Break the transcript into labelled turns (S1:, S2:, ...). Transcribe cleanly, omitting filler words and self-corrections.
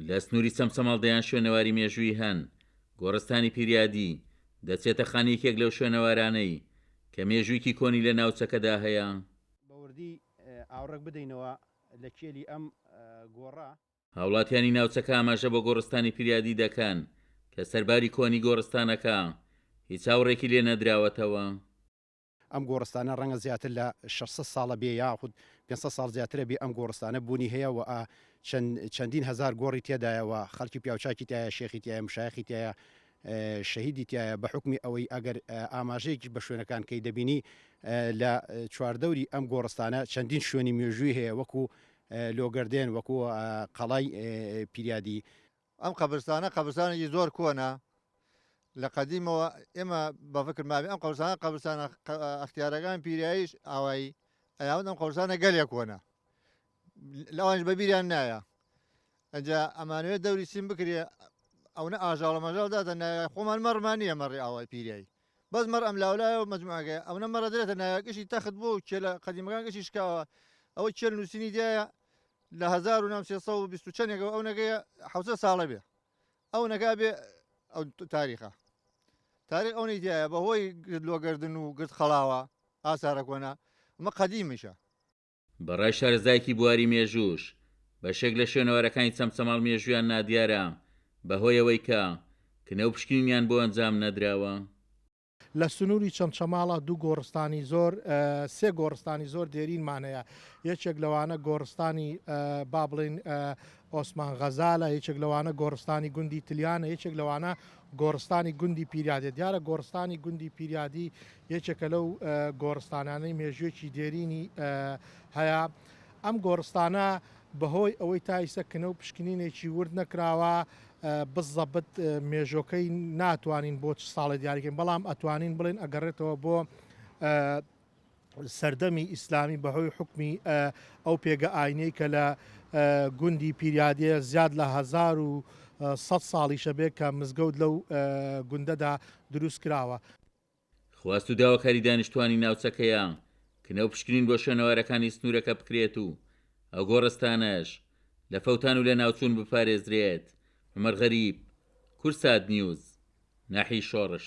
S1: لە سنووری چەمچەماڵ دەیان شوێنەواری مێژوویی هەن، گۆڕستانی پیریادی دەچێتە خانەی یەکێک لەو شوێنەوارانەی کە مێژوویکی کۆنی لە ناوچەکەدا هەیە.
S2: بە وردی ئاوڕێک بدەینەوە لە کێلی ئەم گۆڕە.
S1: هاوڵاتیانی ناوچەکە ئاماژە بۆ گۆڕستانی پیریادی دەکەن کە سەرباری کۆنی گۆڕستانەکە هیچ ئاوڕێکی لێ نەدراوەتەوە.
S2: ئەم گۆڕستانە ڕەنگە زیاتر لە 600 ساڵە بێ یاخود 500 ساڵ زیاترە بێ ئەم گۆڕستانە بوونی هەیە و چەند چەندین هەزار گۆڕی تێدایە و خەڵکی پیاوچاکی تایە شێخی تایە مشایخی تایە شەهیدی تایە بە حکومی ئەوەی ئەگەر ئاماژەیەکی بە شوێنەکان کەی دەبینی لە چواردەوری ئەم گۆڕستانە چەندین شوێنی مێژووی هەیە وەکو لۆگەردێن وەکو قەڵای پیریادی.
S3: ئەم قەبرستانە قەبرستانێکی زۆر کۆنە لە قەدیمەوە ئێمە بە فکر مابێ ئەم قەبرستانە قەبرستانە ئەختیارەکان پیرایش ئاوایی ئەیاون ئەم قەبرستانە گەلێک کۆنە لەوانش بەبیریان نایە ئەجا ئەمانەوێت دەوری سیم بکرێ ئەوە ئاژاڵە مەژاڵ دادە نایە خۆمان مەڕمان نییە مەڕی ئاوای پیریایی بەس مەڕ ئەم لاولایە و مەجموعەکەی ئەونە مەڕە درێتە ناوێ گشتی تەخت بوو و کێلە قەدیمەکان گشتی شکاوە ئەوە کێل نووسینی دیایە لە 1920 و چەندێکەوە ئەو نەگەیە 700 ساڵە بێ ئەو نەکا بێ ئەو تاریخە تاریخ ئەو دیایە بەهۆی گرد لۆگەردن و گرد خەڵاوە ئاسارە کۆنە ئەمە قەدیمیشە.
S1: بە ڕای شارەزایەکی بواری مێژووش، بەشێک لە شوێنەوارەکانی چەمچەماڵ مێژوویان نادیارە بەهۆی ئەوەی کە کنە و پشکنینیان بۆ ئەنجام نەدراوە.
S4: لە سنووری چەمچەماڵە دوو گۆڕستانی زۆر سێ گۆڕستانی زۆر دێرینمان هەیە، یەکێک لەوانە گۆڕستانی با بڵێین ئۆسمان غەزالە، یەکێک لەوانە گۆڕستانی گوندی تلیانە، یەکێک لەوانە گۆڕستانی گوندی پیریادیە. دیارە گۆڕستانی گوندی پیریادی یەکێکە لەو گۆڕستانانەی مێژوویەکی دێرینی هەیە. ئەم گۆڕستانە بەهۆی ئەوەی تا ئیسە کنە و پشکنینێکی ورد نەکراوە بزەبت مێژۆکەی ناتوانین بۆ چ ساڵێ دیاریکەین، بەڵام ئەتوانین بڵێن ئەگەڕێتەوە بۆ سەردەمی ئیسلامی بەهۆی حوکمی ئەو پێگە ئاینەی کە لە گوندی پیریادێ زیاد لە 1100 ساڵیشە بێ کە مزگەوت لەو گوندەدا دروست کراوە.
S1: خواست و داواکاری دانیشتوانی ناوچەکەیە کنە و پشکنین بۆ شوێنەوارەکانی سنوورەکە بکرێت و ئەو گۆڕستانەش لە فەوتان و لەناوچوون بپارێزرێت. عومەر غەریب، کوردسات نیوز، ناحیەی شۆڕش.